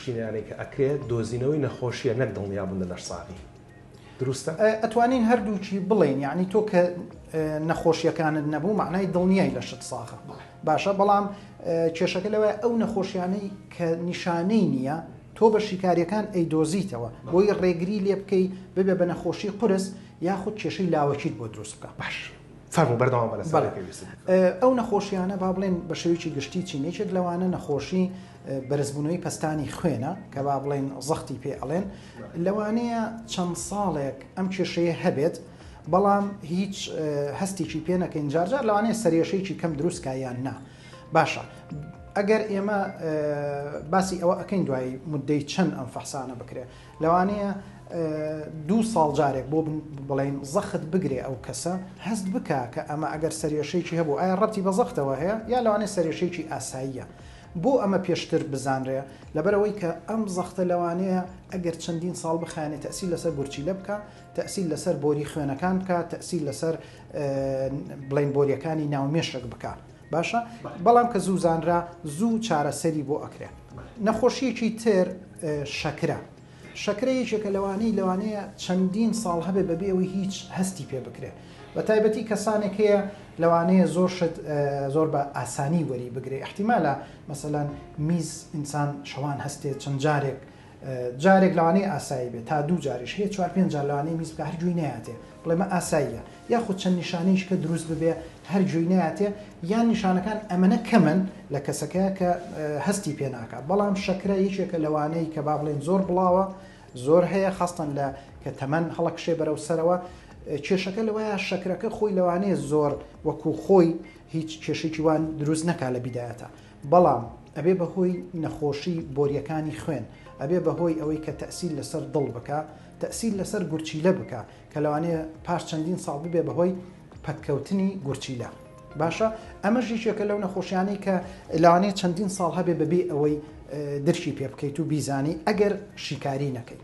پشکنینانەی کە ئەکرێت دۆزینەوەی نەخۆشیە نەک دڵنیابوون لە لەشساغی. دروستە؟ ئەتوانین هەردووکی بڵێین یانی تۆ کە نەخۆشیەکانت نەبوو مەعنای دڵنیای لەشت ساغە باشە بەڵام کێشەکە لەوەیە ئەو نەخۆشیانەی کە نیشانەی نییە تۆ بە شیکاریەکان ئەیدۆزیتەوە بۆی ڕێگری لێ بکەی ببێ بە نەخۆشی قورس یاخود کێشەی لاوەکیت بۆ دروست بکە. باش فەرموو بەردەوام بە لەسەر بەڵێ ئەو نەخۆشیانە با بڵێن بە شێوەیەکی گشتی چین یەکێک لەوانە نەخۆشی بەرزبوونەوەی پەستانی خوێنە کە با بڵێن زەختی پێ ئەڵێن لەوانەیە چەند ساڵێک ئەم کێشەیە هەبێت بەڵام هیچ هەستێکی پێ نەکەین جارجار لەوانەیە سەرێشەیەکی کەم دروستکە یان نا باشە ئەگەر ئێمە باسی ئەوە ئەەکەین دوای مدەی چەند ئەم فەحسانە بکرێت لەوانەیە دوو ساڵ جارێک بۆ بڵێن زەخت بگرێ ئەو کەسە هەست بکە کە ئەمە ئەگەر سەرێشەیەکی هەبوو ئایا ڕەتی بە زەختەوە هەیە یا لەوانەیە سەرێشەیەکی ئاساییە بۆ ئەمە پێشتر بزانرێ؟ لەبەرئەوەی کە ئەم زەختە لەوانەیە ئەگەر چەندین ساڵ بخایەنێ تەئسیر لەسەر گورچیلە بکا، تەئسیر لەسەر بۆری خوێنەکان بکا، تەئسیر لەسەر بڵێین بۆریەکانی ناو مێشک بکا. باشە؟ بەڵام کە زوو زانرا زوو چارەسەری بۆ ئەکرێ. نەخۆشیەکی تر شەکرە. شەکرە یەکێکە لەوانەی لەوانەیە چەندین ساڵ هەبێ بەبێ ئەوەی هیچ هەستی پێ بکرێ. بە تایبەتی کەسانێک هەیە لەوانەیە زۆر شت زۆر بە ئاسانی وەری بگرێ ئیحتیمالە مەسەلەن میز ئینسان شەوان هەستێ چەند جارێک جارێک لەوانەیە ئاسایی بێت تا دوو جاریش هەیە چوار پێنج جار لەوانەیە میز بکە هەر گوێی نایاتێ بڵێ مە ئاساییە یاخود چەند نیشانەیش کە دروست ببێ هەر گوێی نایاتێ یان نیشانەکان ئەمەنە کەمن لە کەسەکە کە هەستی پێ ناکات بەڵام شەکرە یەکێکە لەوانەی کە با بڵێن زۆر بڵاوە زۆر هەیە خاستەن لە کە تەمەن هەڵەکشێ بەرەو سەرەوە کێشەکە لەوەیە شەکرەکە خۆی لەوانەیە زۆر وەکو خۆی هیچ کێشێکی وان دروست نەکا لە بیدایەتە بەڵام ئەبێ بەهۆی نەخۆشی بۆریەکانی خوێن ئەبێ بەهۆی ئەوەی کە تەسیل لەسەر دڵ بکە تەسیل لەسەر گورچیلە بکە کە لەوانەیە پاش چەندین ساڵ ببێ بەهۆی پەککەوتنی گورچیلە باشە ئەمەش یەکێکە لەو نەخۆشیانەی کە لەوانەیە چەندین ساڵ هەبێ بەبێ ئەوەی درکی پێ بکەیت و بیزانی ئەگەر شیکاری نەکەیت.